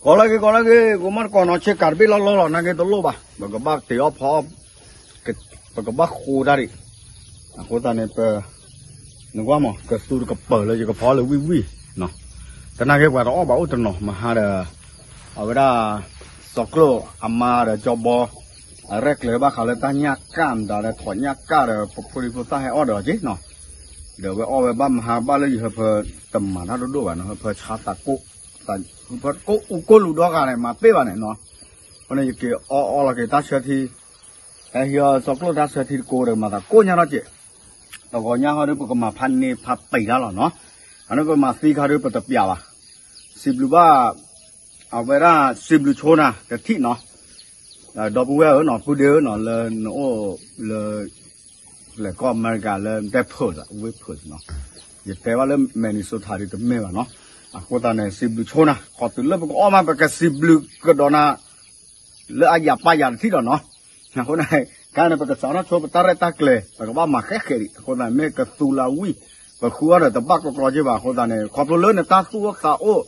ကီးလၢက့ၤ ကီးလၢက့ၤ ကမီၢ်တကိးနီၤ ဆ့ကၤတဘ့ၣ်လီၢ်လီၢ်လီၤ နာ်က့တလိၣ်ဘၣ် ပကဘၣ်တ့ၤအီၣ်ဖီ ပကဘၣ်ဃိတၢ်ဒံး အဃိသတးန့ၣ် ပ နကွၢ်မး ကသူတကပၤလၢယကဖီလၢဝံၣ်ဝံၣ်နီၤ တနာ်က့ပှၤတအီၣ်ဘၣ်အိၣ်တနီၤ မဟါဒီး အဝဲဒၣ် စီၤကျိၣ်အမါဒီးကၠီဘီ အရဲၣ်ကျဲၤဘၣ်ဃးလၢတၢ်ညၣ်ကၣ်မတၤလဲၣ် ထိးညၣ်ကၣ်ဒီး ပဖိဒံဖိသၣ်ဟဲအီၣ်ဒီးက့နီၤ ဒီးအဝဲအီၣ်ဝဲဘၣ်မဟါဘၣ်လၢယဟၢဖၢတမၤတၢ်ဒိၣ်ဒိၣ်ဘၣ်နီၤ ဟၢဖၢဆါသးကိၣ် ဟၢဖၢကိၣ်အူကိၣ်လူၤဒီဂၤန့ၣ် မၤပ့ၢ်ဘၣ်န့ၣ်နီၤ အဃိန့ၣ် ယက့ၤအီၣ်အီၣ်လီၤက့ၤတၢ်ဆၢထံ ဟဲဟံးအီၣ်စီၤကျိၣ်တၢ်ဆၢထံတကိးဒီးမၤသးကိၣ်ညါထီၣ်က့ၤ တဂီၤညါဟီဒုးပကမၤဖးန့ၢ်ဖးပံာ်တၢ်လီၤနီၤ အန့ၣ်ပမၤသံခါဒုးပတပျးဘၣ် စံးဘျုးဘၣ် အဝဲဒၣ်စံးဘျုးဆိနၤတထံၣ်နီၤ ဒီပုၢ်ဝဲၢ်ဧၢနီၤ ပုၢ်ဒ့ဧၢနီၤ လၢနအိၣ်လၢ လဲၤကီၢ်အမဲရကၤလၢတဲဖၢးလီၤ ဝ့ၢ်ဖၢးနီၤ ယတဲဘၣ်လၢ Minnesota ဒုးတမ့ၢ်ဘၣ်နီၤ အဃိသတးန့ၣ် စံးဘျုးဆိနၤ ခီတုၤလၢပကအီၣ်မး ပကစံးဘျုးကဒီးနၤ လၢအယၤပာ်ယၤတထံၣ်ဒီးနီၤ အဃိန့ၣ် ကါန့ၣ် ပကစးထီၣ်ဆိပတၢ်ရဲၣ်တၢ်ကျဲၤ ပကဘၣ်မၤဃဲးဃဲးဒံး အဃိသတးန့ၣ် မ့ၢ်ကသူလၢဝံၣ် ပဃုအီၣ်ဒီးတဘၣ်ကျီကျီက့ဘၣ် အဃိသတးန့ၣ် ခီဖျိလၢနတၢ်သူၣ်အိၣ်သးအိၣ်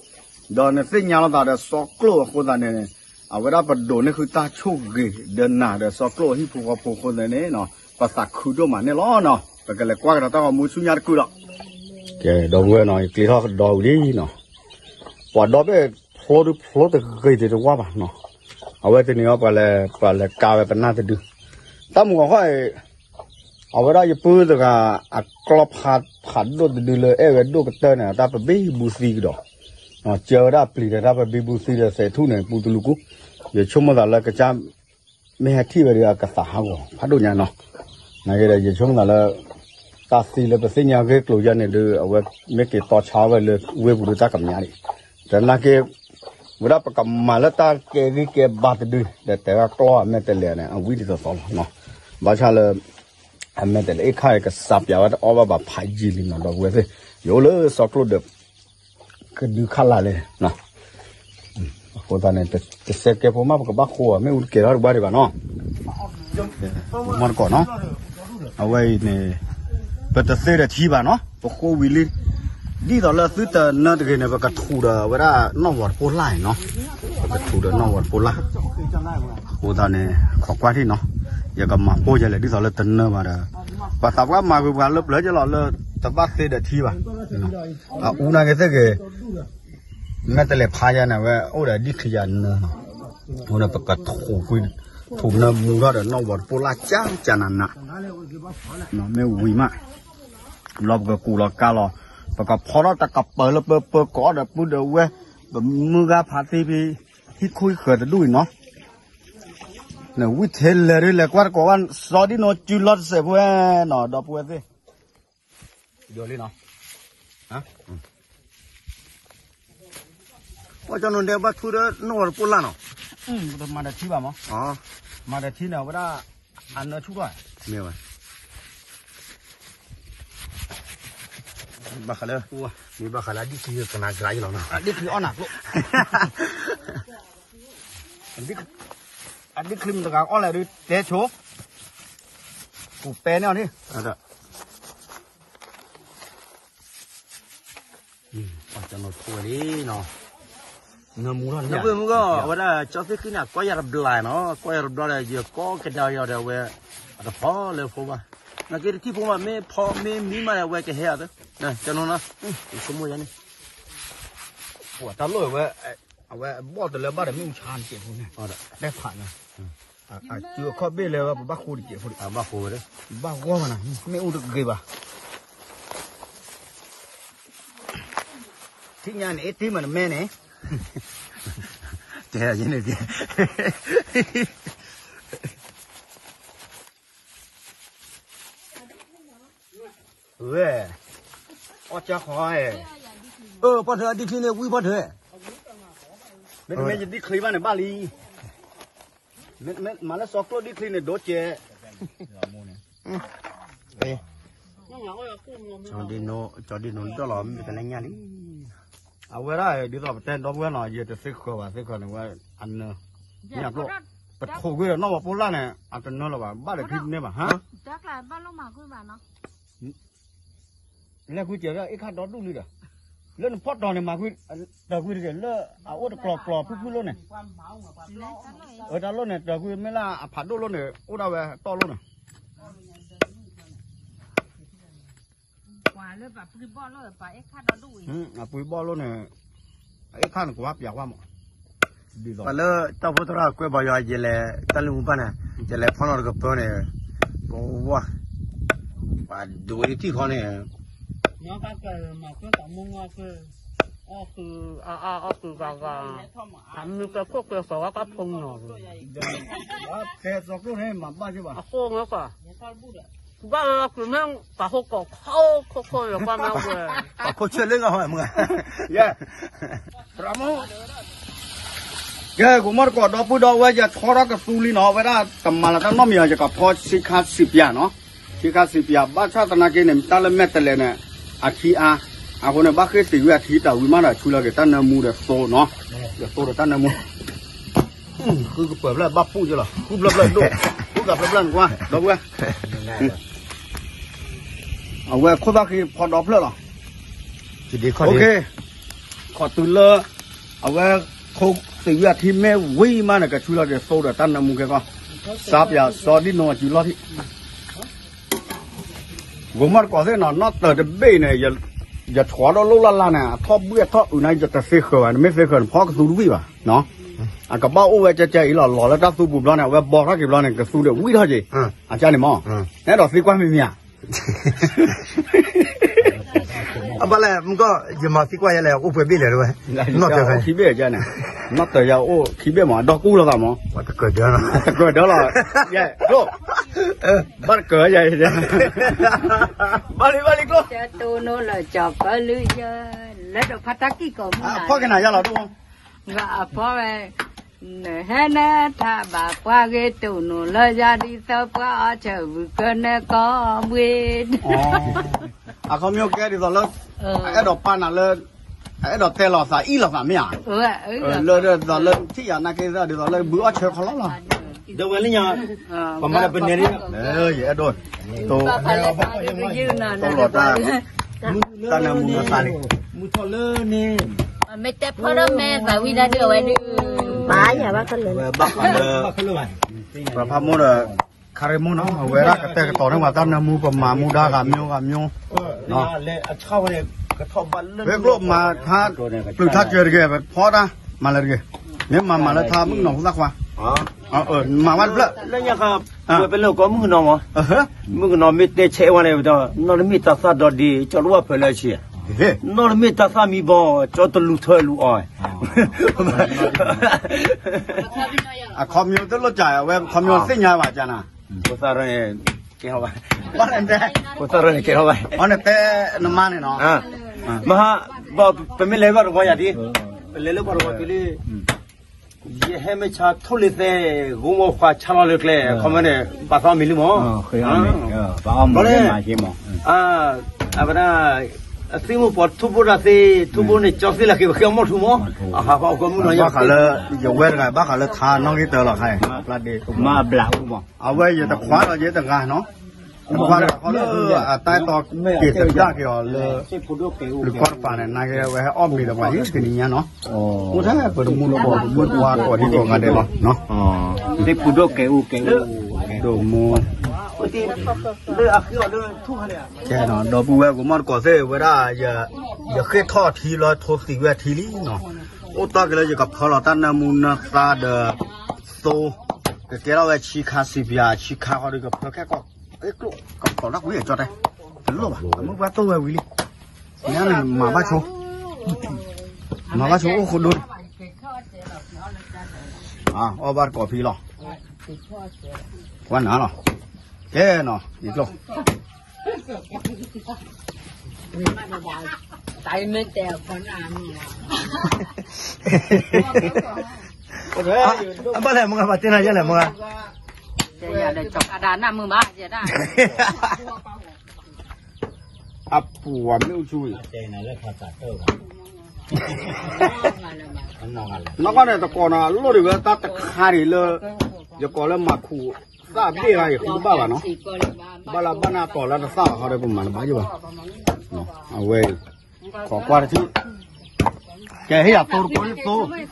ဒီးနသ့ၣ်ညါလိာ်သးဒီးစီၤကျိၣ်အဃိသတးန့ၣ် အဝဲဒၣ်ပဒိးန့ၢ်ဃုာ်တၢ်ဆိၣ်ဂ့ၤ ဒီးနၤဒီးစီၤကျိၣ်အဟံၣ်ဖိဃီဖိအဃိသတးန့ၣ် ပသးခုဒိၣ်မးန့ၣ်လီၤနီၤ ပကလဲၤကွၢ်ကဒီးတၢ်ဂီၤမူဆူညါတကုာ်လီၤ ကဲ ဒီပုၢ်ဝဲၢ်နီၤ ယကျ့ထီၣ်ကဒီးဝံၤလံနီၤ ပှၤဒီဘ့ၣ်ဖျိဒုးဖျိတဂ့ၤတဝါဘၣ်နီၤ အဝဲတနံၤအံၤ ပှၤလဲၤကါဝဲပနၢ်တဒု တၢ်မုၢ်ဂီၤခီအံၤ အဝဲဒၣ်ယပုၢ်တဂၤ အကျီဖးဖးဒိၣ်တဒုလၢအဲၣ်ဝဲဒိၣ်ကတၢၢ်န့ၣ် တၢ်ပဘံဘူသံကဒီး ကၢဝဲဒၣ်ပျံၤဒီးတၢ်ပဘံဘူသံဒီးသဲးထူၣ်န့ၣ် ပူတလူကူ ယဆိကမိၣ်သးလၢကစၢ် မ့ၢ်ဟဲထံၣ်ဝဲဒၣ်အကသးဟးဂီၤဖးဒိၣ်ညါနီၤ နာ်က့ဒီး ယဆိကမိၣ်သးလၢ တၢ်သံလၢပသ့ၣ်ညါဂ့ၢ်ကျိၤယါန့ၣ်ဒီး အဝဲမ့ၢ်က့ၤတီဆါဝဲလၢဝ့ၢ်ပူၤဒီးတၢ်ကမၠးဒံး တနာ်က့ ဝဲဒၣ်ပကမၤလၢတၢ်ကဲဂံၢ်ကဲဘါတဒု ဒီးတဲဝဲကျီအမဲာ်တဲးလဲးန့ၣ် အဝံၣ်ဒ်သိးသိးလီၤနီၤ ဘၣ်ဆၣ်လၢ အမဲာ်တဲးလဲးအ့ၣ်ခါအံၤ ကစးပၠးဝဲတအီၣ်ဘၣ်ဘၣ်ဖးယံာ်လံနီၤ ဒီပုၢ်ဝဲၢ်သ့ၣ် ယအိၣ်လၢစီၤကျိၣ်ဒီး ကဒုခးလၢ်လဲၣ်နီၤ အဃိသတးန့ၣ် တစဲးကဲဖိမး ပကဘၣ်ဃိ မ့ၣ်အူတကဲၤထီၣ်တဘၣ်ဒံးဘၣ်နီၤ မီၢ်တကိးနီၤ အဝဲအံၤန့ၣ် ပတသ့ဒီးထံဘၣ်နီၤ ပဃိဝံၤလံ ဒ်သိးလၢသုတနၢတဂ့ၤန့ၣ် ပကထူးဒီးအဝဲဒၣ်နီၣ်ဝီၤတပိၢ်လၢ်နီၤ ပကထူးဒီးနီၣ်ဝီၤတပိၢ်လၢ် အဃိသတးန့ၣ် ခိးကွၢ်ထံၣ်နီၤ ယကမၤပိၢ်ယဲလဲၣ် ဒ်သိးလၢတနၢဘၣ်ဒီး ပှၤသးပှၢ်မၤဂ့ၤပှၤလၢပျၢၤကဲလီၤလၢ တဘၣ်သ့ဒီးထံဘၣ် အအူနာ်က့သ့ၣ်ဂ့ၤ မဲာ်တဲးလဲးဖးယါန့ၣ် အဝဲအိၣ်ဒီးဒံၣ်ချံယါနၢနီၤ အဃိန့ၣ် ပကထူးကွံာ် ထူးနၢမူထီၣ်ဒီးနီၣ်ဝီၤတပိၢ်လၢ်ကၠၢ်ကၠၢ်နးနး မ့ၢ်ဝံၤမး ဘျီပကကူးလီၤကါလီၤ ပကဖီထီၣ်တကပၤလၢပပၢၤကိးဒီးပုၢ်ဒီးဝဲၢ် ပမုၢ်ဂၤဖးသ့ဖဲ ဟံၣ်ခိၣ်ဟံၣ်ဃၢၤတဒူၣ်အံၤနီၤ နဝံၣ်ထဲလဲၣ်ဒ်လဲၣ်ကွၢ်တကိးဘၣ် စီၤဒံနိ စုလီၤတစဲးဖိနီၤ ဒီပုၢ်ဝဲၢ်သ့ၣ် ဒိးလံနီၤ ပှၤကၠီနိတဲဘၣ်ထူဒီးနီၣ်ဝီၤတပိၢ်လၢ်နီၤ ပတမၤဒီးထံဘၣ်မး မၤဒီးထံန့ၣ် အဝဲဒၣ် အနၢဆူၣ်ထီၣ် မ့ၢ်ဝဲ ဘၣ်ဃးလၢ မ့ၢ်ဘၣ်ဃးလၢအဒံၣ်ချံကနၣ်စှၤအံၤလီၤနီၤ အဒံၣ်ချံအီၣ်နၤကျိ အဒံၣ်ချံမတဂၤအီၣ်လဲၣ်ဒုး တဲဆိ ကူးပဲန့ၣ်အီၤန့ၣ် ပှၤကၠီနိထိဝဲလံနီၤ နၢမူထီၣ်န့ၣ် နၢမူကီး အဝဲဒၣ်ကၠီသ့ၣ်ဃံန့ၣ် ကွၢ်ယၤတဘျီနီၤ ကွၢ်ယၤတဘျီဒီး ယကိးကဒါယီၤဒီး အဝဲ အတဖီလၢဖိဘၣ် နာ်က့တထံၣ်ဖိဘၣ် မ့ၢ်ဖီမ့ၢ်မံမးဒီး အဝဲကဟဲအီၤသ့ ကၠီနိနီၤ ယဆိကမိၣ်ယါန့ၣ် ပှၤတၢ်လိၣ်ဝဲ အဝဲဘီၣ်တလၢဘၣ်ဒီးမ့ၣ်အူဆါတစဲးဖိန့ၣ် တဲဖးန့ၣ် အစုအခီၣ်ဘ့ၣ်လၢပဘၣ်ဃိတစဲးဖိ ဘၣ်ဃိဝဲ ဘၣ်ဂီၢ်မးနၤ မ့ၣ်အူတဂ့ၤဘၣ် ထံၣ်ညါန့ၣ် အ့တ့မးနမဲန့ၣ် တဲယဲန့ၣ်က့ ဝဲ အီၣ်ကၢ်ခီ အၢ ပီၢ်ထၢအဒံၣ်ချံန့ၣ် ဝံၣ်ပီၢ်ထၢ မ့တမ့ၢ်ယဒံၣ်ချံဘၣ်န့ၣ်ဘၣ်လံ မ့မ့ၢ်မၤလၢစီၤကျိၣ်ဒံၣ်ချံန့ၣ် ဒိကဲး ကၠီဒံနိ ကၠီဒံနိဒီၣ်လီၤ မ့ၢ်တလဲညါလံ အဝဲဒၣ်ဒ်သိးပတဲဒီပုၢ်ဝဲၢ်နီၤ ယတသ့ဃၢၤဘၣ်သ့ဃၢၤန့ၣ်ဝဲ အနၢ ညၣ်ကျိၣ် ပထိးကွံာ်ဒီးနီၣ်ဝီၤပိၢ်လၢ်န့ၣ် အတနၢလၢၤဘၣ် ဘၣ်ဒီးထံတန့ၢ်ဘၣ် ဟါ လဲၤကွံာ်စဲးဒီး အ့ၣ်ခါဒီဒူၣ်လံဒီး လၢနဖီၣ်တီၤန့ၣ် မၤကွံာ်တၢ်ကွံာ်တဂ့ၤ လၢအအိၣ်တကျီၤကျီၤဖုၣ်ဖုၣ်လိၣ်န့ၣ်, အတၢ်လိၣ်န့ၣ် တၢ်ကွံာ်မ့ၢ်လၢအဖးဒိၣ်လိၣ်န့ၣ် အိၣ်ဒၣ်ဝဲတီၢ်လိၣ်န့ၣ် ပှၤလၢပှၤပှံဘီၣ်လိၣ်န့ၣ် အအဲၣ်ခါန့ၣ် ကဝါပျးကွၢ်မး, ပှၤလၢတၢ်ဖိသရၣ်ကွဲးဘၣ်ယွၤ ယလဲၤတၢ်လၢမူပၢ်န့ၣ် ယလဲၤဖီနီၣ်တကပၢန့ၣ်, ပဝါ, ပှၤဒိးဝဲထံၣ်ခီန့ၣ်, အီၣ်ကုၤအါအါအီၣ်ကုၤဂၤဂၤ, အမ့ၢ်ကဲခိၣ်ကဲစီၤဝါကဖိညီၣ်, ကဲစီၤကျိၣ်န့ၣ်မၤဘၣ်က့ၤဘၣ်, အဃိန့ၣ် ဘၣ်လၢကမ့ၢ်ပှၤဟိကီၢ်ခီခိၣ်ခိၣ်ယကွၢ်မ့ၢ်ဝဲ, ပှၤဖိဆဲးလၢဂၤဟီမုၢ်, ယဲ, ကဲ ကမီၢ်တကိးဒီပုၢ်ဒီဝဲၢ် ယဆီထီၣ်ကသူလံနီၤ, ဝဲဒၣ်တမၤလၢတၢ်နီတမံၤအီၤ ယကဖီဆံခါစံးပၠးနီၤ, ဆံခါစံးပၠး ဘၣ်ဆၣ်သနာ်က့န့ၣ် တၢ်လၢမဲာ်တဲးလဲးန့ၣ် အခံအါ, အဃိန့ၣ် ဘၣ်ဃ့ၢ်သံးဝံၤအထံတၢ်ဝံၤမးဒီး ဆူလၢက့ၤတၢ်နၢမူဒီးသိနီၤ, ဒီးသိဒီးတၢ်နၢမူ ဃုကပၢၤဖျၢၣ်ဘၣ်ပူၣ်က့ၤလီၤ, ဃုဖျၢၣ်ဖျၢၣ်ဒိၣ်, ဃုကပၢၤဖျၢၣ်နကွၢ် ဒီပုၢ်ဝဲၢ်, အဝဲခိၣ်သၣ်ဃံဖီဒီဖျၢၣ်လီၤ, ခီတုၤလၢ အဝဲ ခိၣ်သံးဝံၤအထံမ့ၢ်ဝံၤမးန့ၣ် ကဆူလီၤက့ၤသိဒီးတၢ်နၢမူက့ၤကီၢ်, စါပၠးစီဒံၣ်နီၤ စုလီၢ်ထံ ဂိၤမီၢ်တကိးသ့ၣ်နီၤ နီၣ်တၢၤတဘ့ၣ်န့ၣ် ယထွးဒီးလိၣ်လၢ်လၢ်န့ၣ် အထီၣ်ဘှံးအထီၣ်အုးန့ၣ် ယတသ့ဃၢၤဘၣ်, နမ့ၢ်သ့ဃၢၤန့ၣ် ဖီကသူတဝံၣ်ဘၣ်, အကဘၣ်အိၣ်ဝဲကဲကဲအံၤလီၤ, လီၤလၢတၢ်သူပူၤဘျီန့ၣ် အဝဲဘီထီၣ်က့ၤဘျီန့ၣ် ကသူဒီးဝံၣ်ထီၣ်က့ၤ, အကန့ၣ်မး, နအဲၣ်ဒိးသံကွၢ်မ့ၢ်မ့ၢ်ဧါ အဘၣ်လဲၣ် မုၢ်ကီၢ် ယမၤသံကွၢ်ယဲလဲၣ် အိၣ်ပှဲၤဘ့ၣ်လဲၣ်တဝဲ, နီၣ်တၢၤခံဘ့ၣ်န့ၣ်, နီၣ်တၢၤယအိၣ်ခံဘ့ၣ်မး ဒီကူၣ်လိာ်သးမး, တကၢၢ်ဒၢလီၤ, တကၢၢ်ဒၢလီၤ, ယဲ, ကျိၣ်, ဘၣ်တကၢၢ်ယဲ, ဘၣ်လံ ဘၣ်လံ ကျိၣ်, လၢဒိးဖးတၢ်ကံၢ်ကိးမုၢ်နၤ, ဖီက့ၤနၤယါလီၤ, အဖီဝဲ နဟဲနထးဘၣ်ပှၤဂ့ၤတိၢ်နီၣ်လၢယၤ ဒ်သိးပှၤအီၣ်ဆၢၣ်ဝံၤကၢနဲကီဘှ့ၣ်, အခီပညီကဲဒ်သိးလၢ အအဲၣ်ဒိးပာ်နၤလၢ အအဲၣ်ဒိးတဲလီၤသးအံၣ်လီၤသးမ့ၢ်ဧါ, လၢဒ်သိးလၢထံၣ်ယၤနာ်က့သးဒ်သိးလၢဘုအီၣ်ဆၢၣ်ခီလီၤလီၤ, ဒဝဲလၢညါ, ပမၤပနဲန့ၣ်, ယအဲၣ်ဒိး တိၢ်လီၤတၢ် တၢ်နၢမူနသးန့ၣ်, မ့ၢ်တဲဖီထီၣ်မဲသးဝံၤဒၣ်ဒုးအဝဲဒုး, ဘၣ်ယၤဘၣ်ခဲလၢာ်, ဘၣ်ဃးလၢ ပှၤဖးမိၢ်ဒီး ခါရ့မိၢ်နီၤ အဝဲဒၣ်ကတဲာ်ကတီၤန့ၢ်ပှၤတၢ်နၢမူ ပမၤမူဒါဂၤမျိုးဂၤမျိုး, ဖဲကျိၣ်မၤထါ ပျုၤထါစၢၤတဂ့ၤ ပဖီတၢ် မၤလၢတဂ့ၤ, မ့ၢ်မၤမၤလၢထါမုၣ်ကနီၤဖိသၣ်ခွါ, မၤဝဲတဖျၢၣ်, ဝဲပလဲၤကိးမုၣ်ကနီၤမး, မုၣ်ကနီၤမ့ၢ်တဲဆဲးဝဲန့ၣ်ဒီး နီၢ်တမ့ၢ်တၢ်သၣ်ဒီဒ့ ကၠီတဝၣ်ဖၢလၢဆံး, နီၢ်တမ့ၢ်တၢ်သၣ်မံဘီ ကၠီတလူၤထၢလူၤအီၤ, အခီပညီတလိၣ်ကး အဝဲခီပညီသ့ၣ်ညါဘၣ်ကးနၤ, ဖိသၣ်ရၢန့ၣ် ကဲထီၣ်ဘၣ်, ဖိသၣ်ရၢန့ၣ်ကဲထီၣ်ဘၣ်, အီနတဲနမါန့ၣ်နီၤ, မဟါ, ပမ့ၢ်လဲၤဘၣ်တဝီယၤဒ်, ပလဲၤလၢပှၤတဝီတုၤလံ, ယဟဲမ့ၢ်ဆါထိၣ်လ့သဲ, ဂိၢ်မိၢ်ခွါဆါလီၤလၢကျဲ အခီပညီန့ၣ် ဘၣ်သီမံၤလံမး, ဘၣ်အီၣ်မ့ၢ်မၤက့မး, အဝဲဒၣ် အသ့ၣ်မုၢ်ပှၤထိၣ်ဘိဒၣ်သ့, ထိၣ်ဘိန့ၣ် ကၠီသ့ၣ်လၢက့ၤ ပဃ့အီၣ်မီၢ်ထူမး, အဟးဖီကီမုၢ်နီၤ ဘၣ်ဃးလၢ ယဝဲတဂၤ ဘၣ်ဃးလၢထါနီၣ်ဂံၢ်တၢလီၤခါ, မၤဘျးအူမး, အဝဲယတခွါဒီးယဲတဂၤနီၤ, ခွါတဂၤခီလၢ အတၢ်အဲၣ်တီက့ၤသဒၣ်က့ၤအီၤလၢ လူၤကီၢ်တပၤန့ၣ် နာ်က့ဝဲဟဲအီၣ်မ့ၤဒီးပှၤဟံၣ်တနံၤညါနီၤ, အိၣ်ထဲပတမူတကိး ပမူတပှၤကိးဒံကိးဂၤဒဲးလီၤ, သ့ၣ်ဖူဒိၣ်ကဲအူကဲအူ, ဒိၣ်မူ ကဲနီၤ ဒီပုၢ်ဝဲၢ်ကမီၢ်တကိးသ့ၣ်ဝဲဒၣ် ယဃ့ၢ်ထီၣ်ထံလၢထိသံဝဲထံလံနီၤ, အိၣ်တီၢ်က့ၤလၢယကဖၢလီၤတၢ်နၢမူနသါဒီး သိ, ကကဲထီၣ်ဝဲဆံခါစံးပၠး ဆံခါဃီဒီးကဖၢခဲကီၢ်, ကျိၣ်ကဖျိးတၢ်ကွံာ်အကၠီတဲ, တလိၣ်ဘၣ် အမုၢ်ပှၢ်တိၢ်ဝဲဝံၤလံ, ညါန့ၣ်မၤဘၣ်ဆိ, မၤဘၣ်ဆိအိၣ်ဃိဒိ, အီၣ်ဘၣ်တကိးဖံလီၤ, ကွၢ်နၤလီၤ, ကဲနီၤ ယကျိ အဘၣ်လဲၣ်မဂၤ ဘၣ်တဲနၤယဲလဲၣ်မဂၤ, ယၤဒီးကီးကဒါနၢ်မုာ်ဘၣ်ယဲဒၣ်, အပူၤမ့ၣ်အူဆူ, နီၢ်ကီၢ်န့ၣ်တကိးနီၤ အလိၣ်ဒံးဝဲတၢ်တခါဒံးလၢ ယကိးလၢမၤခူးသၣ်ဘ့ၣ်ဂၤအံၤ ဃုတဘၣ်ဘၣ်နီၤ, ဘၣ်လၢဘၣ်နၢ်တီၤလၢတသၣ်ဘၣ်ဃီဒီး ပမၤတဘၣ်ယဘၣ်, အဝဲအံၤ ခိးကွၢ်တထံၣ်, ကဲဟ့ၣ်ယၤသိတကိးန့ၣ်သိ, သိ သိ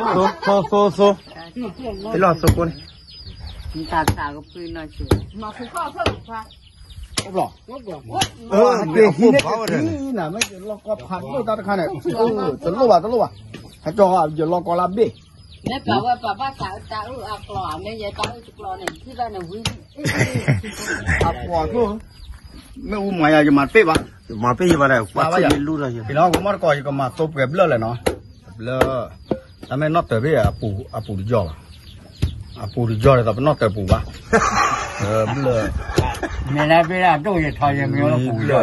သိ, ဟ့ၣ်လီၤသိကိးန့ၣ်, အိၣ်ဘျီ, ပဟံးန့ၢ်တထံၣ်နၤ မ့ၢ်ယလီၢ်ကီဖးဒိၣ်တၢ်တခါန့ၣ်, တလိၣ်ဘၣ်တလိၣ်ဘၣ်, ဟဲကၠီယလီၢ်ကီလၢဘ့ၣ် မ့ၢ်ပဝဲပဘၣ်တၢ်အုၣ်အကျီ, မ့ၢ်ယဲတၢ်အုၣ်တကျီန့ၣ် ထံၣ်ဘၣ်န့ၣ်ဝံၤ, အပှၤကျိ, မ့ၢ်အူမၤယၤ ယမၤတပ့ၢ်ဘၣ်, ယမၤတပ့ၢ်ယဘၣ်ဒီး ပှၤဆိၣ်ယလူလီၤယၤ, ပလီၤကမီၢ်တကိး ယကမၤသိပှဲၤဘျၢၣ်လဲၣ်နီၤ, ဘျၢၣ်, တၢ်မ့ၢ်နီၣ်တၢၤဘ့ၣ် အပူၤတယီၢ်ဘၣ်, အပူၤတယီၢ်ဒီး ပနီၣ်တၢၤပူၤဘၣ်, ဘျၢၣ်, မ့ၢ်လၢဘ့ၣ်ဒၣ်ဒိၣ်ယထီယမ့ၢ်လၢပူၤလီၤ,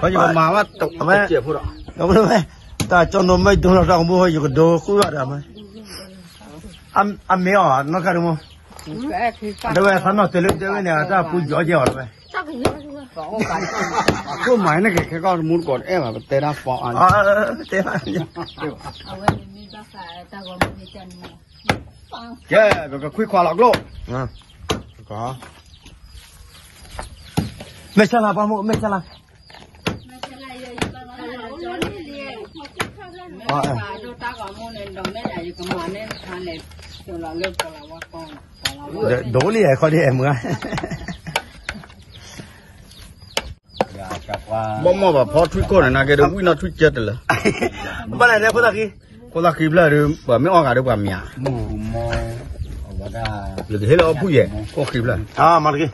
ဘျၢၣ် မၤဝဲ, တၢ်ကၠီနိမ့ၢ်ဒိလီၤတၢ်ကမူ ယကဒိဃုဘၣ်ဒီးမ့ၢ်, အမ့ၢ်အီၤနီၢ်ခါဒမူ, ဒဝဲသးနီၣ်တဲလၢတဲဝဲန့ၣ် တၢ်ပူၤယီၢ်ကဲအီၤလီၤဝဲ, အခိၣ်မၤန့ၣ်ကဲခဲကီၢ်တမူတကိးတအဲၣ်ဘၣ် ပတဲတၢ်ဖီအါ, တဲဘၣ်, ကဲ, ပကခွံခွါလီၤကျိၣ်, မဲာ်ဆါလၤပှၤမိၢ် မဲာ်ဆါလၤ, ဒိလံယခီဒံးအဲၣ်မုၢ်, ဘီမီၢ်ဘၣ်ဖီထွံၣ်ခိၣ်န့ၣ် နာ်က့ဒီးဝံၣ်နီၢ်ထွံၣ်ကၢတလၢ, ဘၣ်လဲၣ်ဒဲခိၣ်သၣ်ခံ, ခိၣ်သၣ်ခံဖျၢၣ်ဒီး ပှၤမ့ၢ်အီၣ်ဂၤဒီးပှၤမၠး, ယကဟ့ၣ်လၢအီၣ်ဖုၣ်ယဲၢ် ခိၣ်ခံဖျၢၣ်, မၤတက့ၢ်,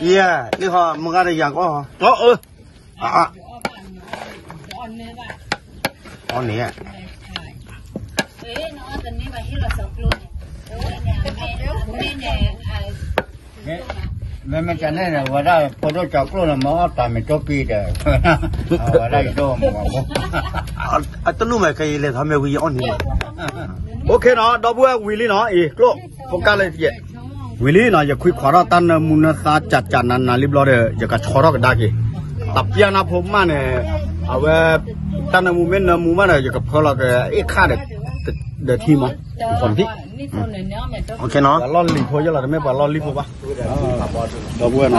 ယဲၢ် လံၣ်ဃီ မုၢ်ဂၤဒီးယၤကအီၣ်, အ အီၣ်န့ၣ်, မ့မ့ၢ်ကန့ၣ် ဝဲဒၣ်ဖိဒိၣ်ကၠီကျိၣ်န့ၣ် မ့ၢ်အီၣ်တၢ်မ့ၢ်ကၠီပံၤဒီး, ဝဲဒၣ်ယဒိၣ်မး, အတလူၢ်မဲာ်ခဲအံၤလဲၤထီၣ်မ့ၢ်ဝံၤယအီၣ်န့ၣ်, အိၣ်ခ့နီၤ ဒီပုၢ်ဝဲၢ်ဝံၤလံနီၤ အံၤကျိၣ် ဖိကၢ်လၢယဲၢ်, ဝံၤလံနီၤ ယခွံခွါထီၣ်တၢ်နၢမူနၢသါကၠးကၠးနးနးလံဘျီဒီး ယကဆီထီၣ်ကဒါက့ၤ, တပျၢ်နၢ်ဖိမးန့ၣ်, အဝဲ, တၢ်နၢမူမ့ၢ်နၢမူမးဒီး ယကဖၢလီၤကအ့ၣ်ခၣ်ဒီး, ဒီးထံမး, ပှၤလီၢ်လံၤဖိယလီၤ တမ့ၢ်ပှၤလီၢ်လံၤဖိဘၣ်, ဒီပုၢ်ဝဲၢ်နီၤ ပ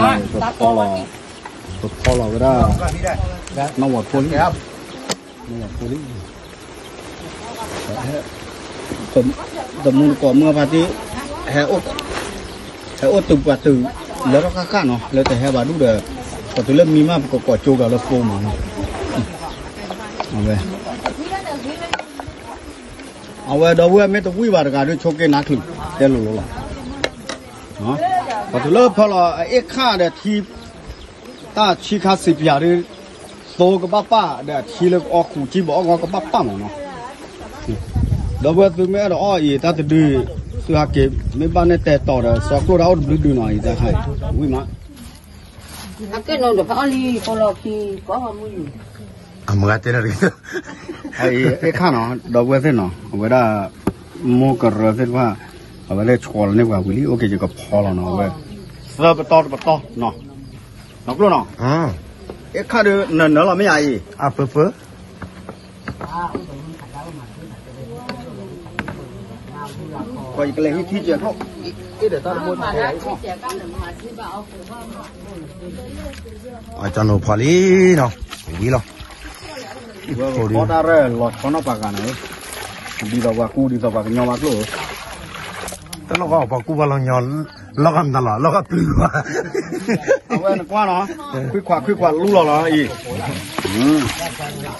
ဖီလီၤ, ပဖီလီၤဝဲဒၣ်, နီၢ်ဝၤဖိလံ, နီၢ်ဝၤဖိလံ တမူတကိးမုၢ်ဖါတံၢ်, ဟဲအိၣ်တုၤပှၤတုၤ, လၢထီၣ်ဃၣ်ဃၣ်နီၤ လၢတဟဲဘၣ်ဒူၣ်ဒီး, ပတုၤလၢမံမး ပကကိးကၠိကၤလၢဖိမးနီၤ, အဝဲဒီပုၢ်ဝဲၢ်မ့ၢ်တဝံၣ်ဘၣ်တဂၤဒီး ဆိက့နါချုး, တဲလိၤလိၤလီၤ, ပတုၤလၢဖၢလီၤအအ့ၣ်ခၣ်ဒီးထံ တၢ်ဆံခါစံးပၠးဒီး, သိကဘၣ်ပၣ်ဒီးအထံလၢကအီၣ်ခူၣ်ကံဘီအီၣ်ဂီၢ်ကဘၣ်ပၣ်မးနီၤ, ဒီပုၢ်ဝဲၢ်သုမ့ၢ်အဲၣ်ဒိးအီၣ်အံၤ တၢ်တဒု, သုဟးက့ၤ မ့ၢ်ဘၣ်နဲၣ်တဲာ်တီၤဒီး စီၤကျိၣ်ဒၣ်အိၣ်တဘျုးဒုနီၤ အံၤတၢ်ခါ, ဝံၣ်မး, အမုၢ်ဂၤတဲန့ၣ်, အအ့ၣ်ခၣ်နီၤ ဒီပုၢ်ဝဲၢ်သ့ၣ်နီၤ အဝဲဒၣ်, မိၢ်ကရၢသ့ၣ်တဖၣ်, အဝဲသ့ၣ်ဆီလီၤန့ၢ်ပှၤဝံၤလံ အိၣ်က့ၤ ယကဖီလီၤနီၤ အဝဲ, သၢပတီၢ်တပတီၢ်နီၤ, နီၢ်ကျိၣ်နီၤ, အ့ၣ်ခၣ်ဒီးနၢၤနၢၤလီၤမ့ၢ်ဧါအံၤ, အပၢပၢ ကလဲၤဟံးထံကဲးကျိၣ်, အကၠီနိဖီလံနီၤ, ဝံၤလီၤ, ဝဲတၢ်ရဲၣ်လီၤဆီနီၣ်ပှၤဂၤန့ၣ်, ဒ်သိးပှၤကူဒ်သိးပှၤကညီဘၣ်ကျိၣ်, တလီၢ်ကီပှၤကူပှၤလီၤညီ, လီၢ်ကမတၤလီၤ လီၢ်ကပျုၢ်ဘၣ်, အဝဲနကွၢ်နီၤ, ခွံခွးခွံခွးလူလီၤလီၤအံၤ,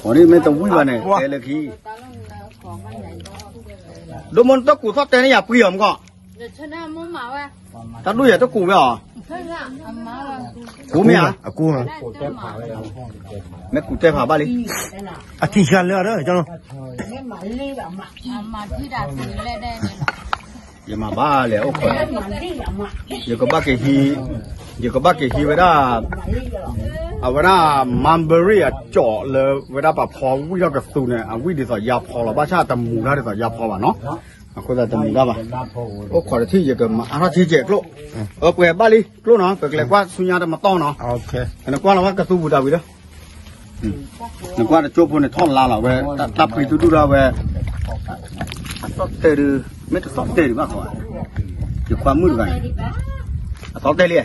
ပှၤဒ်မ့ၢ်တဝံၣ်ဘၣ်န့ၣ် တဲလၢခံ ဒိၣ်မိၢ်နတကူးသီၣ်တဲန့ၢ်ယၤပှံၤအီၤမ့ၢ်ကီး, တၢ်ဒိၣ်ယဲၢ်တကူးဝဲအီၤ, ကူးမ့ၢ်ဧါ, အကူး, မ့ၢ်ကူးတဲဖးဘၣ်လံ, အထံၣ်ဆါလၢအရၢၣ်, ယမၤဘၣ်လဲၣ်အိၣ်ခိး, ယကဘၣ်က့ၤဟံး, ယကဘၣ်က့ၤဟံးဝဲဒၣ်, အဝဲဒၣ် mulberry အကၠီၣ်လၢဝဲဒၣ်ပှၤဖီဝံၣ်ထီၣ်ကသူန့ၣ် အဝံၣ်ဒ်သိးယါဖီလီၤ ဘၣ်ဆၣ်တမူၤတၢ်ဒ်သိးယါဖီဘၣ်နီၤ, အဃိသတးတမူၤတၢ်ဘၣ်, အိၣ်ခိးတထံၣ် ယကမၤအါထီၣ်ထံကဲးကျိၣ်, အပှဲၤဘၣ်လံကျိၣ်နီၤ ပကလဲၤကွၢ်ဆူညါတမတီၢ်နီၤ, နကွၢ်လီၤဝဲကသူပူၤတၢ်ဝံၤဒီး နကွၢ်တကၠိဖိန့ၣ်ထီၣ်လါလီၤဝဲ, တၢ်ပှံၤတုၤဒူၣ်ဒၣ်ဝဲ, အသီၣ်တဲာ်ဒုး, မ့ၢ်တသီၣ်တဲာ်ဒံးဘၣ်ဃီ, ယခွါမုၣ်တဂၤန့ၣ်, အသီၣ်တဲာ်လံ,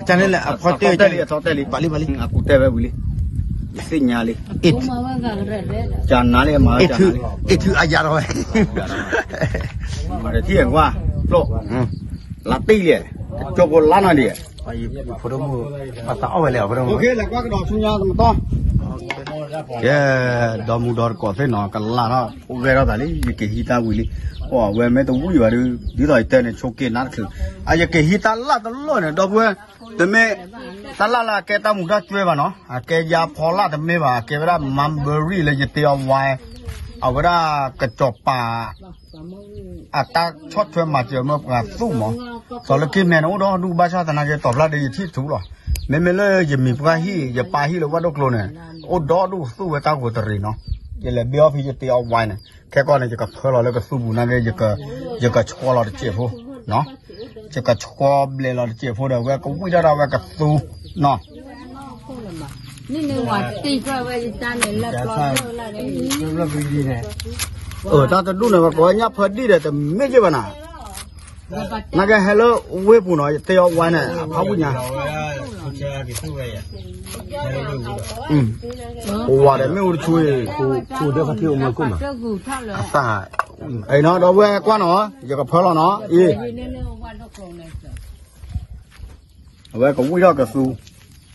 ကန့ၣ်လဲၣ် အဖီတဲလံ အဖီတဲလံ ပာ်လံ ပာ်လံ အကူတဲဝဲဝံၤလံ ယသ့ၣ်ညါလံ ကနၤလံ အမၤဝဲ အ့ထုအယၤထီၣ်ဝဲ မၤတထံၣ်ကွၢ် ကျိ လါတံၢ်လံ ကၠိဖိလါနီၤဒံး ဖိဒိၣ်မုၣ် ပသးအီၣ်ဝဲလဲၣ် ဖိဒိၣ်မုၣ် လဲၤကွၢ်ကဒီးဆူညါတမတီၢ် ကဲ ဒီမူဒီတကိးသ့ၣ်နီၤ ကလၢ်ထီၣ် အိၣ်ဂဲၤထီၣ်သးလံ ယကဟံးတၢ်ဝံၤလံ အိၣ်အဝဲမ့ၢ်တဝံၣ်ဘၣ်ဒုး ဒ်သိးယတဲန့ၣ် ဆိးက့နါတချုး အယကဟံးတၢ်လၢ်တလီၢ်န့ၣ် ဒီပုၢ်ဝဲၢ် တမ့ၢ် တၢ်လၢ်လၢအကဲတၢ်မူတၢ်ကွဲဘၣ်နီၤ အကဲယါဖီလၢ်တမ့ၢ်ဘၣ် အကဲဝဲဒၣ် mulberry လၢယတဲအီၤဝဲ အဝဲဒၣ်ကစီၤပၤ အတၢ်ဆီၣ်ထွဲမၤစၢၤမ့ၢ်ပှၤသူၣ်မး သိးလၢက့ၤမဲာ်န့ၣ် အိၣ်ဒီဒူၣ်ဘၣ်ဆၣ်သနာ်က့ တီၤဖျါဒီးယထံၣ်ထူလီၤ မ့မ့ၢ်လၢယမံၤပှၢ်ဟံၣ် ယပၢ်ဟံၣ်လၢဝၣ်ဒိၣ်ကျိန့ၣ် အိၣ်ဒီဒူၣ်သူၣ်ဝဲတၢ်ဂိၤတရံးနီၤ ယလဲၤဘ့အီၣ်ဖဲယတဲအီၤဝဲန့ၣ် ခဲကီၢ်န့ၣ် ယကဖၢလီၤလၢကသူပူၤနာ်က့ ယကဆှီလီၤတစဲးဖိ ယကဆှီဘျဲးလီၤတစဲးဖိဒီး အဝဲကဝံၣ်ဒၣ်ဒၣ်ဝဲကသူနီၤ န့ၣ်န့ၣ်ဝဲတ့ၢ်ကွၢ်ဝဲတၢ်န့ၣ်လၢပျီ တၢ်တဒူၣ်န့ၣ် ပကိးဝဲညၣ်ဖၢဒံၣ်ဒီးတမ့ၢ်က့ဘၣ်နၤ နာ်က့ဟဲလၢဝ့ၢ်ပူၤနီၤ ယတဲအီၤဝဲန့ၣ် အဖးဝံၣ်ညါ ပဝၤဒီးမ့ၣ်အူတဆူအံၤ အသၣ် အံၤနီၤ ဒီပုၢ်ဝဲၢ်ကွၢ်နီၤ ယကဖၢလီၤနီၤ အံၤ အဝဲကဝံၣ်ထီၣ်ကသူ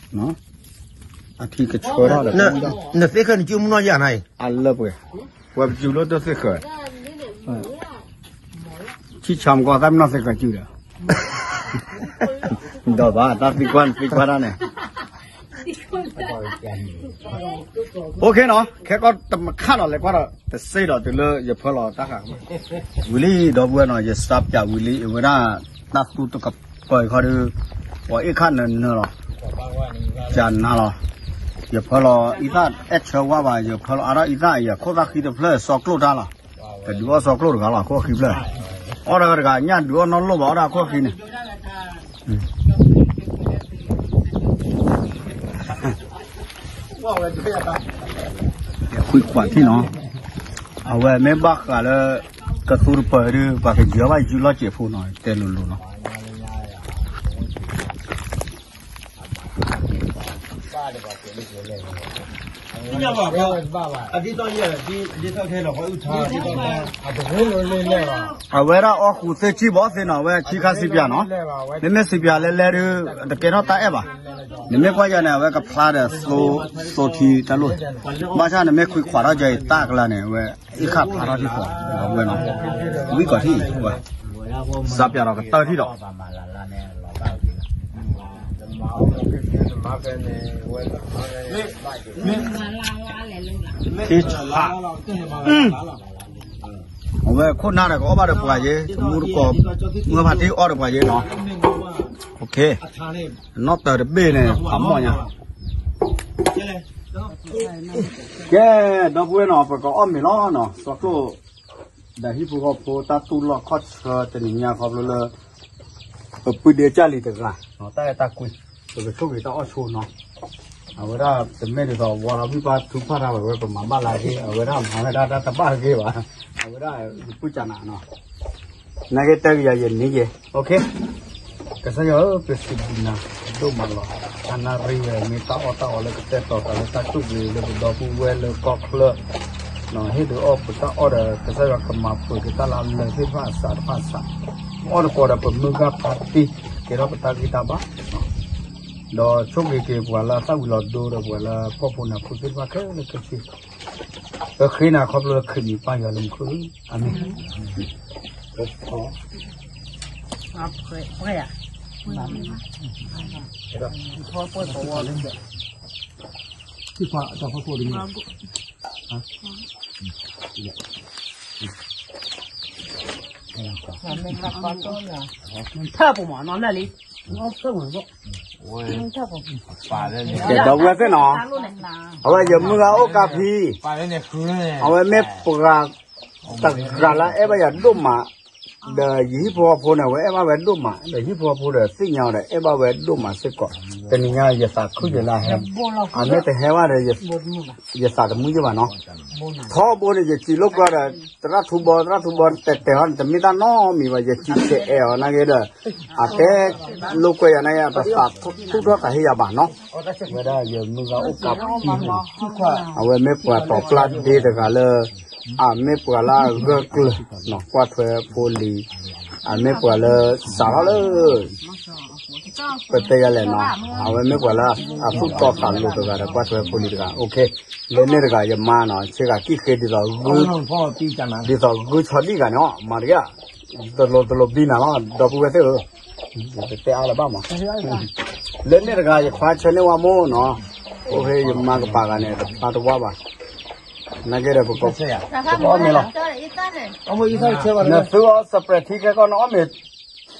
အထံကဆှၢထီၣ်ဒီး နသ့ၣ်ဃၢၤနစုမုၢ်နီၢ်ယၤနၤအံၤ အလၢပှဲၤ ပှဲၤပစုလၢတသ့ၣ်ဃၢၤ ဆံၣ်ဆါမကီၢ်သၣ်မုၢ်နီၢ်သ့ၣ်ဃၢၤစုဒီး ဒီးဘၣ်တၢ်သံကွၢ်နသံကွၢ်တၢ်န့ၣ် အိၣ်ခ့နီၤ ခဲကီၢ်တမခါဒီးလဲၤကွၢ်ဒီး တစ့ဒီးတုၤလၢယဖၢလီၤတၢ်ဃာ် ဝံၤလံ ဒီပုၢ်ဝဲၢ်နီၤ ယစးပၠးဝံၤလံ အဝဲဒၣ် တၢ်သူတကပၤခီဒီး ပှၤအ့ၣ်ခၣ်နၢၤနၢၤလီၤ ကနၤလီၤ ယဖၢလီၤအံသၣ်အဲၣ်ဆၢဝါဘၣ် ယဖၢလီၤအါထီၣ်အံသၣ်အံၤ အခိၣ်သၣ်ဃံတဖျၢၣ် စီကျိၣ်တၢ်လီၤ တဒုးအီၣ်စီကျိၣ်တဂၤလီၤ အခိၣ်ဃံဖျၢၣ် အီၣ်တဂၤတဂၤ ညၣ်ဒုးအီၣ်နီၢ်လိၣ်ဘၣ် အီၣ်ဒၣ်အခိၣ်ဃံန့ၣ် ခွံခွးထံၣ်နီၤ အဝဲမ့ၢ်ဘၣ်ဃးလၢ ကသူတပၢၤဒုး ပှၤကယၢၤဘၣ်ယစုလီၢ်စဲးဖိနီၤ တဲလိၤလိၤနီၤ အဝဲဒၣ်အီၣ်ဃုာ်သ့ၣ်ဆံၣ်ဘီသ့ၣ်နီၤ အဝဲဆံခါစံးပၠးနီၤ မ့မ့ၢ်စံးပၠးလဲၤလဲၤဒုး တကဲထီၣ်တၢ်အဲၣ်ဘၣ် နမ့ၢ်ကွၢ်ယၤန့ၣ် အဝဲကဖျါဒီးသိထံတၢ်လိၣ် ဘၣ်ဆၣ်နမ့ၢ်ခွံခွးထီၣ်ကဲအံၤတၢ်ကလါန့ၣ် အဝဲအ့ၣ်ခၣ်ဖျါထီၣ်ထံၣ်ဃီ ဝဲနီၤ ဝံၣ်ကီးထံၣ်ဝဲ စးပၠးဒီးကတၢၢ်ထံၣ်ဒီး ထံဆး အဝဲခိၣ်နၢ်ဒီးကအီၣ်ဘၣ်ဒီးပှၤယ့ တမူတကိး မုၢ်ဖးတံၢ်အီၣ်ဒီးပှၤယ့နီၤ နီၢ်တၢၤတဘ့ၣ်န့ၣ် ဖးမီၢ်ညါ ကဲ ဒီပုၢ်ဝဲၢ်နီၤ ပကအီၣ်မ့ၤလီၤနီၤ စီကျိၣ် ဒီးဟံၣ်ဖိဃီဖိတၢ်သူၣ်လီၢ်ခီၣ်ဆၢတနံၤညါခီဖျိလၢ ပပုၢ်ဒ့ကၢ်လံၤတဂၤ တၢ်အဲၣ်တၢ်ကွံ ပကဆိၣ်ဂ့ၤတၢ်အီၣ်ဆိနီၤ အဝဲဒၣ်တမ့ၢ်ဒ်သိးဝီလီၤဝံၣ်ပၢ်ထုကဖၣ်တၢ်ဝဲ ပမၤဘၣ်လၢက့ အဝဲဒၣ်မၤဝဲဒၣ်တၢ်တဘၣ်တဂ့ၤဘၣ် အဝဲဒၣ်ယပုၢ်ကနၤနီၤ နာ်က့တၢ်ကယၤယန့ၣ်ယဲ ကစၢ်ယွၤဧၢ ပစံးဘျုးနၤဒိၣ်မးလီၤ. အနၣ်ရံၣ်ဝဲမ့ၢ်တၢ်အီၣ်တၢ်အီလၢကတဲာ်ကတီၤသးလၢတၢ်ဆိၣ်ဂ့ၤ လၢပဒီပုၢ်ဝဲၢ်လၢကီၢ်ချၢ ဟ့ၣ်ဒုးအီၣ်ပတၢ်အီၣ်ဒီး ကစၢ်ယွၤကမၤပှဲၤက့ၤတၢ်လၢအလၢသ့ၣ်တဖၣ်အစးတဖၣ်အစး အီၣ်တကိးဒီးပမုၢ်ဂၢ်ဖးတံၢ် ကဲထီၣ်ပတၢ်ဂံၢ်တၢ်ဘါ ဒီးဆိၣ်ဂ့ၤက့ၤပှၤလၢအသၣ်ဝံၤလီၤဒိဒီးပှၤလၢဖှီၣ်ဖိနၢ်ဖိသ့ၣ်တဖၣ်ခဲလၢာ်ခဲဆ့ ပဃ့နၤခီဖျိလၢခရံာ်မံၤပၢ်ယွၤလၢမူခိၣ်ဧၢ အၤမ့ၣ်. ထၢၣ်ပူၤမးနီၤလၢလံ ကဲဒီပုၢ်ဝဲၢ်သ့ၣ်နီၤ အဝဲယမုၢ်ဂၤအိၣ်ကါဖံ အဝဲမ့ၢ်ပှၤတဂၤလၢအဲၣ်ဘၣ်ယၤဒိၣ်မး ဒီးယဟံၣ်ဖိဃီဖိန့ၣ် အဝဲအဲၣ်ဘၣ်ဝဲဒိၣ်မး, ဒီးဟံၣ်ဖိဃီဖိဒီးသ့ၣ်ညါအီၤဒီး အဲၣ်ဘၣ်ဝဲဒိၣ်မးစ့ၢ်ကီး, တနံၤညါယသးခုယလၢဟဲ, အမ့ၢ်တဟဲဘၣ်ဒီး ယသးတမုာ်ယဘၣ်နီၤ, ထီဘိန့ၣ် ယစံးလိာ်ကွဲဒီး သရၣ်ထူဘီ သရၣ်ထူဘီတဲတဲဟီန့ၣ် တမ့ၢ်တၢ်နီတမံၤဘၣ်, ယစံးဆဲးအဲၣ်အီၤနာ်က့ဒီး, အတဲလိာ်ကွဲယၤနာ်က့ အတသးထူၣ်ထီၣ်သးဟ့ယၤဘၣ်နီၤ, ဝဲဒၣ်ယမုၢ်ဂၤအိၣ်ကးဖံန့ၣ်, အဝဲမ့ၢ်ပှၤတီၤပျၢ်ဒ့တဂၤလၢ အမ့ၢ်ပှၤလၢအဂၢၢ်ကျၢၤနီၤ, ကွၢ်ထွဲဖိလံၤ, အမ့ၢ်ပှၤလၢစးထီၣ်လၢ ပတဲယၤလဲၣ်နီၤ, အဝဲမ့ၢ်ပှၤလၢအသူၣ်တီသးလိၤတဂၤဒီး ကွၢ်ထွဲဖိလံၤတဂၤ, လၢန့ၣ်တဂၤယမါနီၤ, ဆ့ဂၤကံၣ်ဃ့ဒ်သိး ဒ်သိးဂုၢ်ဆီဒံၣ်ဂၤန့ၣ်အီၤ မၤတဂ့ၤ, တလိၤတလိၤဘံနၤလီၤ ဒီပုၢ်ဝဲၢ်သ့ၣ်ဧၢ, ယတတဲအါလၢၤဘၣ်မး, လၢန့ၣ်တဂၤယခွါဆၢန့ၢ်ဝဲမိၢ်နီၤ, အိၣ်ဖဲယမါကပၤဂၤန့ၣ် တဖျါတဝါဘၣ်, နာ်က့ဒီးပကအီၣ်မ့ၤလီၤ, နသုအီၣ် Sprite ထံခဲကီၢ် နအီၣ်မ့ၤ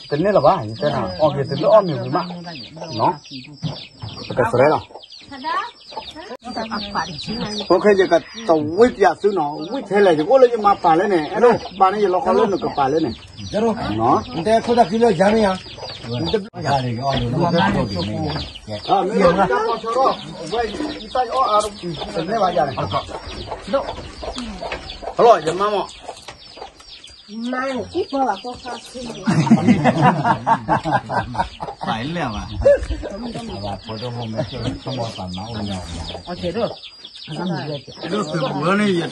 တန့ၢ်လၢၤဘၣ်, ယတဲနၤ အီၣ်က့ၤတလၢအီၣ်မ့ၤဝံၤမး, ပကစရဲလီၤ, ယကတဝံၣ်ပၠးသုနီၤ, ဝံၣ်ထဲလဲၣ် ယကအိၣ်လၢယမါပာ်လဲၣ်န့ၣ်, အဲၣ်ဒိးပာ်န့ၣ် ယလီၤခီလၢနကပာ်လဲၣ်န့ၣ်, တဲခိၣ်တၢ်ခံလၢယၤမ့ၢ်ယၤ, မ့ၢ်တၢ်ပီဆၢထီၣ်, အဝဲယတၢ်အီၣ်အါတန့ၢ်ဘၣ်ယၤန့ၣ်, ဟလီၤ ယမါမး မၤန့ၣ် ကံၣ်ပှၤဘၣ်ကီခါဆံးန့ၣ်, ပာ်လဲၣ်ဘၣ်, လၢသုးပူၤလၢန့ၣ်,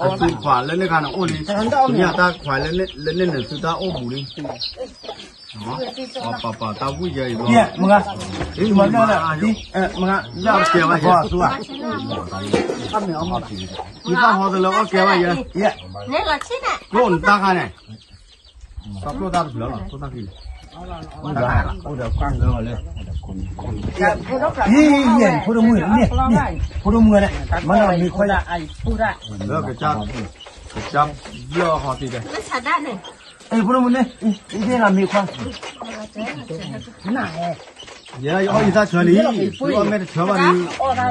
အသုခွးလၢန့ၣ်ခါန့ၣ်အိၣ်လံ, မ့ၢ်တၢ်ခွးလၢန့ၣ်န့ၣ်သုတၢ်အိၣ်ဘူးလံ, ပှၤပာ်ပာ်တၢ်ဝံၣ်ယဲအံၤဘျီ, မ့ၢ်မၤအါယိ, မ့ၢ်ကဲဘၣ်ယဲ, ယတၢ်ဟီတလၢအီၣ်ကဲဘၣ်ယဲ, ကျိၣ်နတၢ်ခါန့ၣ်, သီကျိၣ်တၢ်တဖျၢၣ်လီၤ, ကျိၣ်တၢ်ခံန့ၣ်, အိၣ်ဒီးကွၢ်လၢလၢ, ဖိဒိၣ်မုၣ်န့ၣ်, ဖိဒိၣ်မုၣ်န့ၣ်, မၤနီၢ်မ့ၤခွါယၤ, လၢကစၢ်, ကစၢ်ဘျၢၣ်ဟီတံၢ်ဒီး, ဖိဒိၣ်မုၣ်န့ၣ်, အ့ၣ်သ့ၣ်လၢမ့ၤခွါ ယဲယအီၣ်ယသၣ်ဆၢလံ, သုအီၣ်မ့ၢ်တဆၢဘၣ်ဒီး,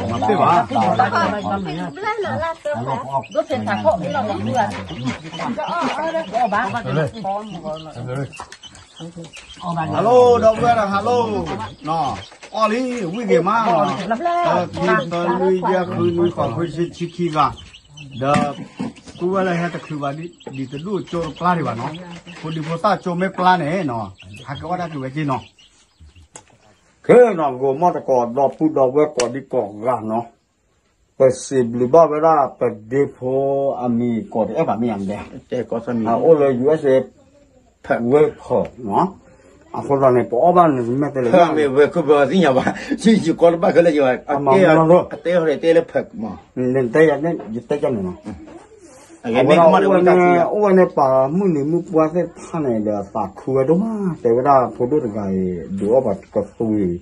မၤသ့ၣ်ဘၣ်, ဟဲလိၣ် ဒီပုၢ်ဝဲၢ်ဒီးဟဲလိၣ်, အီၣ်လံ ဝံၣ်က့ၤမး, တၢ ခံ သၢ လွံၢ် ယဲၢ် ဃု နွံ ဃိး ခွံ ဆံ ဆံခံဂၤ, ဒီး ပုၢ်ဝဲၢ်လၢဟဲတချုးဘၣ် ဒ်တဒူၣ်ကၠိတပျၢ်ဒံးဘၣ်နီၤ, ဖိဒံဖိသၣ်ကၠိမ့ၢ်ပျၢ်န့ၣ်နီၤ, ဟဲက့ၤအီၣ်တၢ်က့ၤဝဲက့ၤနီၤ ခဲနီၤ ဂီၤမီၢ်တကိး ဒီပုၢ်ဒီဝဲၢ်ကိးဒံကိးဂၤနီၤ, ပစံးဘျုးဘၣ်ဝဲဒၣ် ပဒ့ဖိအမံၤကိးတအဲၣ်ဘၣ်မ့ၢ်ယါန့ၣ်, အအိၣ်လၢ ယူၢ်အ့းအ့း ဖဲးဝဲဖီးနီၤ, အဃိသတးန့ၣ် ပအီၣ်ဘၣ်န့ၣ် မ့ၢ်တဲလဲၣ် မ့ၢ်ဝဲခိၣ်ဘၢသ့ၣ်ညါဘၣ်, ယကိးတဘၣ်ခဲလၢာ်ယၤ, အတဲအီၤတဲလၢဖဲးမး, နတဲယၤန့ၣ် ယတဲကန့ၣ်နီၤ အဝဲဒၣ်အိၣ်ဝဲန့ၣ် ပှၤမုၢ်နံၤမုၢ်ပှၢ်သ့ၣ်တဖၣ်န့ၣ်ဒီး သးခုဝဲဒိၣ်မး, တဲဝဲဒၣ်ဖိဒိၣ်တဂၤအံၤ ဒုးအီၣ်ပှၤကသူအံၤ,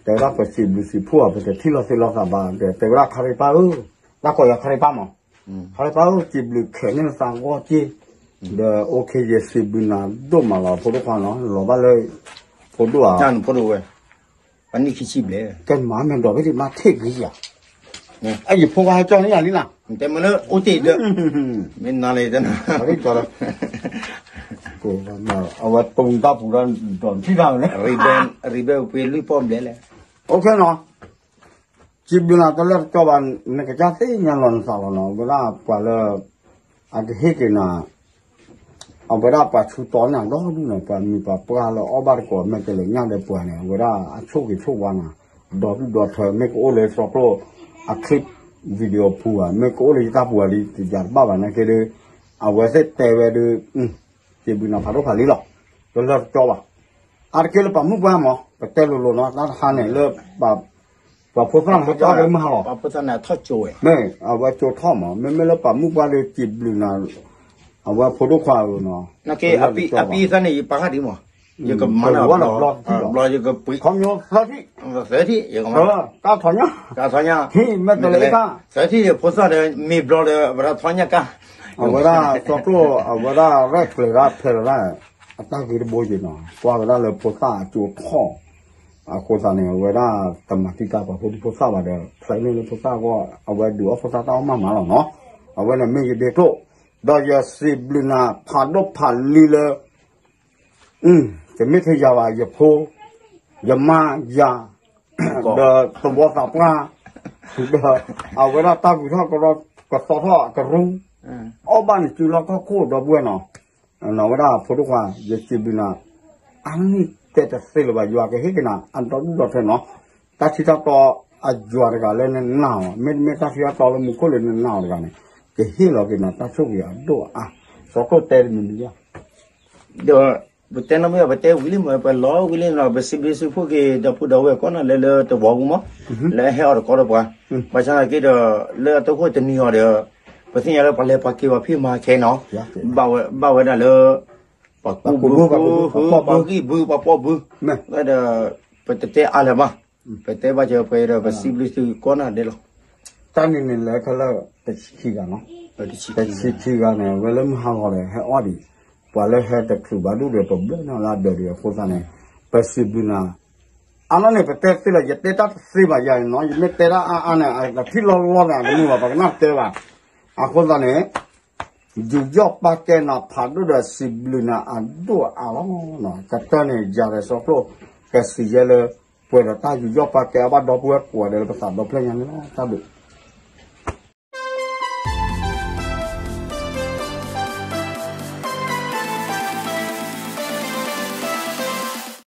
တဲဝဲဒၣ်ပစံးဘျုးစံးဖှိၣ်အီၤ ပတထံၣ်လီၤသ့လီၤသးဘၣ်, ဒီးတဲဝဲဒၣ်ခါရံပၢ်ဧၢ, တၢ်ကိးယၤခါရံပၢ်မး, ခါရံပၢ်ဧၢ စံးဘျုးခဲးန့ၢ်နသးဂီၢ်က့ၢ်, ဒီး OK ယစံးဘျုးနၤဒိၣ်မးလီၤ ဖိဒိၣ်ခွါနီၤ, လီၤဘၣ်လၢ ဖိဒိၣ်ဧါ, ဖိဒိၣ်ဝဲ ပှၤနံၣ်ခံဆံဘျဲၣ်, ကဲမၤမဲာ်ဒီးဝဲဒၣ်မၤထံၣ်ဂ့ၤယၤ, အယဖိခွါဟဲကၠီန့ၢ်ယၤလံနၤ, တဲမ့ၢ်လၢအိၣ်တ့ၢ်ဒီး, မ့ၢ်နၤလၢယတဲနၤ, အဝဲတိၢ်တၢ်ပူၤဒီး ဒီးထံၣ်တၢ်ဝဲလဲၣ်, ရံဘဲပှ့ၤလွံၢ်ပီၢ်ဘျဲၣ်လဲၣ်, OK နီၤ, စံးဘျုးနၤတလၢတကီဘၣ်, နကစၢ်သ့ၣ်ညါလီၤနသးလီၤနီၤ, အဝဲဒၣ်ပှၤလၢ အကဟ့ၣ်က့ၤနၤ အဝဲဒၣ်ပှၤဆူတီနၤဒီဒူၣ်န့ၣ် ပှၤမံၤပှၤပှၢ်လၢအီၣ်ဘၣ်တကိးမဲာ်တဲးလဲးညၣ်ဒီးပှၤန့ၣ် အဝဲဒၣ်အဆိၣ်ဂ့ၤဆိၣ်ဝါနၤ ဒီဒူၣ်ဒီထၢ မ့ၢ်ကအိၣ်လၢသီကျိၣ် အ clip video ပူၤဧါ မ့ၢ်ကအိၣ်လၢယတၢ်ပူၤဧါလံ ယတဘၣ်ဘၣ်နာ်က့ဒီး အဝဲသ့ၣ်တဲဝဲဒီး စံးဘျုးနၤဖးဒိၣ်ဖးလံလီၤ. ကလၢာ်တကီဘၣ်. အါတက့ၢ်လၢပှၤမုၣ်ပှၢ်မး ပတဲလိၤလိၤနီၤ တၢ်တခါန့ၣ်လၢ ပှၤဖိသၣ်န့ၣ် ဟဲကၠီက့ၤမုၢ်ဟါလီၤ. မ့ၢ်အဝဲကၠိထီၣ်မး မ့မ့ၢ်လၢပှၤမုၣ်ပှၢ်ဒီးစံးဘျုးနၤ အဝဲဖိဒိၣ်ခွါဧၢနီၤ အပံသၣ်န့ၣ် ယပာ်ဃာ်ဒ်မး ယကမၤလၢဘျီ ဘျီယကပှ့ၤ ခီပညီသၢထံၣ် သၢထံၣ် ယကမၤ တၢ်ထီညါ တၢ်ထီညါ ထံၣ်မဲာ်တဲးလဲးတၢ် သၢထံၣ်ဖိသၣ်ဒီး မ့ၢ်ဘျီဒီး အဝဲဒၣ်ထီညါကါ အဝဲဒၣ်သီကျိၣ် အဝဲဒၣ်ရဲၣ်ကျဲၤဒၣ်ဖဲလီၤဒၣ် အတၢ်ဂ့ၤတဘိယံၤနီၤ ကွၢ်ဝဲဒၣ်လၢဖိသၣ်အကၠိထီၣ် အဃိသတးန့ၣ် အဝဲဒၣ်တမၤတံာ်တာ်ပှၤဖိဒံဖိသၣ်ဘၣ်ဒီး ဖျဲးန့ၢ်လၢဖိသၣ်အဂီၢ် အဝဲဒုးအီၣ်ဖိသၣ်တၢ်အီၣ်မးမးလီၤနီၤ အဝဲန့ၣ်မ့ၢ်ယဒ့ကျိၣ် ဒီးယစံးဘျုးနၤဖးဒိၣ်ဖးလံလၢ တမ့ၢ်ထဲယၤဘၣ် ယဖိ, ယမါ, ယၤ, ဒီးသဝီသးပှၢ်, ဒီးအဝဲဒၣ်တၢ်ဂုၤထီၣ်ကရၢ ကသီထီၣ်ကရူ, အီၣ်ဘၣ်န့ၣ်စုလီၢ်ခီၣ်ခိၣ်ဒီပုၢ်ဝဲၢ်နီၤ, ဝဲဒၣ်ဖိဒိၣ်ခွါ ယစံးဘျုးနၤ, အါန့ၢ်တဲတသ့လၢၤဘၣ် ယွၤကဟ့ၣ်က့ၤနၤ အဒီဒူၣ်ဒီထၢနီၤ, တၢ်ထံတၢ်တီအယွၤတဂၤလၢနနာ်အီၤ မ့တမ့ၢ်တၢ်ထံတၢ်တီလၢမူခိၣ်လၢနနာ်အီၤတဂၤန့ၣ် ကဟ့ၣ်လီၤက့ၤနၤတၢ်ဆိၣ်ဂ့ၤအဒိၣ်အါ, စီၤကျိၣ်တဲတမံၤမံၤယါ ဒီးပတဲနီတမံၤဘၣ် ပတဲဝံၤလံမး ပလီၤဝံၤလံနီၤ ပစံးဘျုးစံးဖှိၣ်က့ၤ ဒီပုၢ်ဒီဝဲၢ်ကိးဂၤဒဲးလၢတဝီပူၤမး လၢအဟဲအီၤတကီဒီးပှၤ, ဘၣ်ဆၣ်သနာ်က့ဒီး လၢအတၢ်အိၣ်ဖှိၣ်တနံၤအီၤဒီး ပသ့ၣ်ညါလၢပှၤလဲၤပှၤက့ၤပှၤဖံးမၤခဲနီၤ, ဘၣ်ဝဲဒၣ်လၢ ပှၤကူပှၤကူ ပှၤဂံၢ်ဘု ပှၤပိာ်ဘု, ဒီး ပတတဲအါလၢၤဘၣ်, ပတဲဘၣ်စၢၤပှဲၤဒီး ပစံးဘျုးသုကိးဂၤဒဲးလီၤ. တၢ်န့ၣ်န့ၣ်လဲၤခဲလၢာ်တဆံခံဂၤနီၤ, တဆံခံဂၤန့ၣ် ဝဲလၢမုၢ်ဟါဂီၤဒီး ဟဲအီၣ်ဒံး, ပှၤလၢဟဲတချုးဘၣ်ဒူၣ်ဒီး ပဘျၢနၤလၢအဒၢးဒံးအဃိသတးန့ၣ်, ပစံးဘျုးနၤ, အါန့ၢ်န့ၣ် ပတဲသ့လီၤ ယတဲတၢ်တသ့ဘၣ်ယၤနီၤ ယမ့ၢ်တဲတၢ်အါအါန့ၣ် အထံၣ်လီၤလီၤန့ၣ် အတမုာ်ဘၣ် ပကနၣ်တဲဘၣ်, အဃိသတးန့ၣ် ယူးယီၣ်ပာ်ကဲနၤဖးဒိၣ်ဒီးစံးဘျုးနၤအဒိၣ်အါလီၤ. ကတၢၢ်န့ၣ် ယၤဒီးစီၤကျိၣ် ကစံးယဲလၢ ပှဲၤဒီးတၢ်ယူးယီၣ်ပာ်ကဲအဘၣ်ဒီပုၢ်ဝဲၢ်ကိးဂၤဒဲးလၢပသးဒီဖျၢၣ်ညါန့ၣ်လီၤ. တၢ်ဘျုး